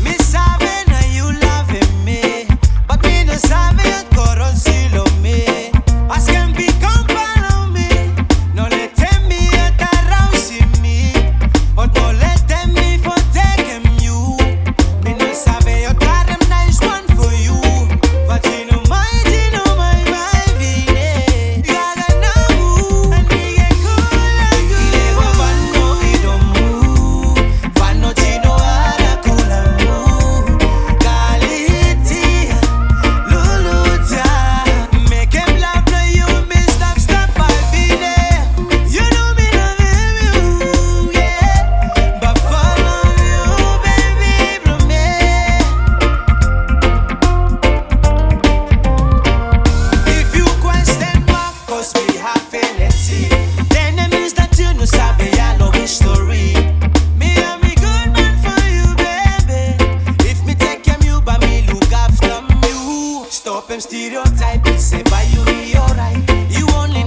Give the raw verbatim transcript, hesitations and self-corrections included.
Mi sabe na yu love mi, but mi no sabe yu koro silo mi. Askem bi kompara mi, no le temi e tarau si mi, but no le temi for tekem yu. Mi no sabe yu tarem nice one for you, but you know my, you know my, my vine. Gaga na mu, and mi get cool like you. If you question why, cause we have feelings. Then it means that you no sabe yalo history. Me and me good man for you, baby. If mi take care you, but mi look after you. Stop em stereotype, mi say by you be alright. You only